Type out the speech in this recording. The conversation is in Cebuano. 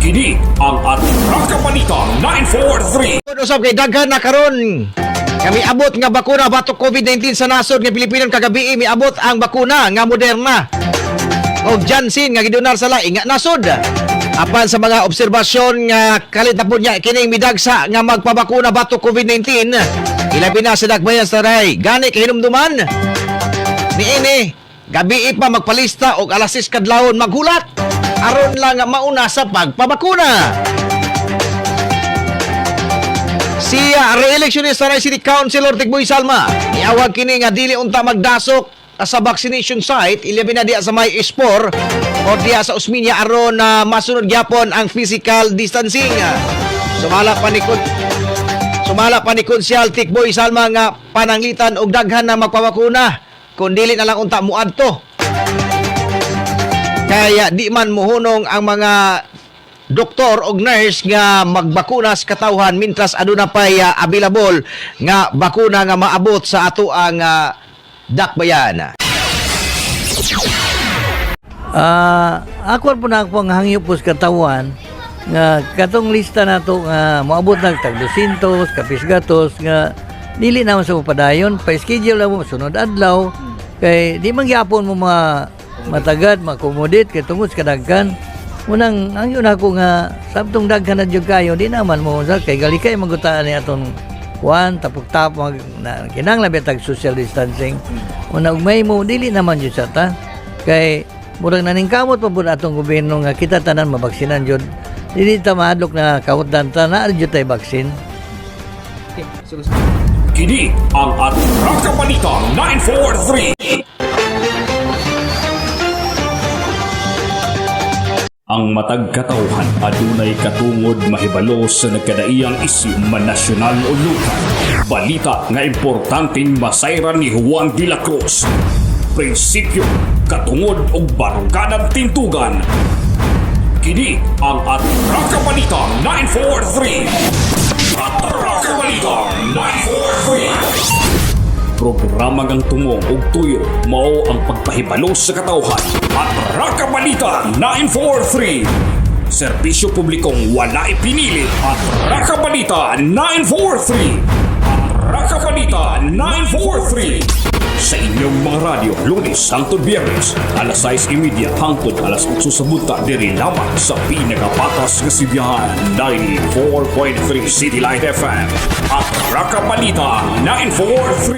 Kini ang Atraka Balita 943. Usab kay daghan na karon kami abot nga bakuna batok COVID-19 sa nasod nga Pilipinas. Kagabi miabot ang bakuna nga Moderna o Janssen nga gidonar sa laing nga nasod. Apan sa mga obserbasyon nga kalit na po niya kining midagsa nga magpabakuna batok COVID-19, ilabi na sa dakbayan sa Ray. Gani kahinumduman niini gabi pa magpalista og alas 6 kadlawon maghulat aron lang nga mauna sa pagpabakuna. Si re-electionist sa City Councilor Tigboy Salma, niawag kini nga dili unta magdasok sa vaccination site, ilabi na diya sa may Espor o diya sa Osmeña aron na masunod gyapon ang physical distancing. Sumala pa ni Konsyal Tikboy Salma nga pananglitan og daghan na magpabakuna kun dili na lang unta muadto. Kaya di man muhunong ang mga doktor og nurse nga magbakuna sa katawhan mintras aduna pay available nga bakuna nga maabot sa ato ang dakbayan. Ako po na ako ang hangyo po sa katawan nga katong lista nato nga moabot na tag 200 kapis gatos nga dili naman sa padayon, pa-schedule lang mo sunod adlaw kay di man gyapon mo ma matagad ma-accommodate kay tungod sa kadaghan. Unang ang yun ako nga sabtong daghan na jud kayo, di naman mo sa kay galikay magutaan ni atong kuan tapok-tap mag na, kinahanglan ba tag social distancing. Una ugmay mo dili naman jud sa ta kay murag naningkamot pa pud atong gobyerno nga kita tanan mabaksinan jud, dili ta mahadlok na kawatan ta na jud tay baksin. Kini ang Atraka Balita 943. Ang matag katawhan adunay katungod mahibalo sa nagkadaiyang isyu man nasyonal o lokal. Balita nga importanteng masayran ni Juan de la Cruz. Prinsipyo, katungod ug baruganan tintugan. Kini ang Atraka Balita 943. Atraka Balita 943. Programa ngang tumong ug tuyo mao ang pagpahibalo sa katawhan. Atraka Balita 943. Serbisyo publikong walay pinili. Atraka Balita 943. Atraka Balita 943. Sa inyong mga radyo, Lunes hangtod Biyernes, alas 6:30 hangtod alas 8 sa buntag, diri lamang sa pinakapatas nga sibihan, 94.3 City Light FM. Atraka Balita 943.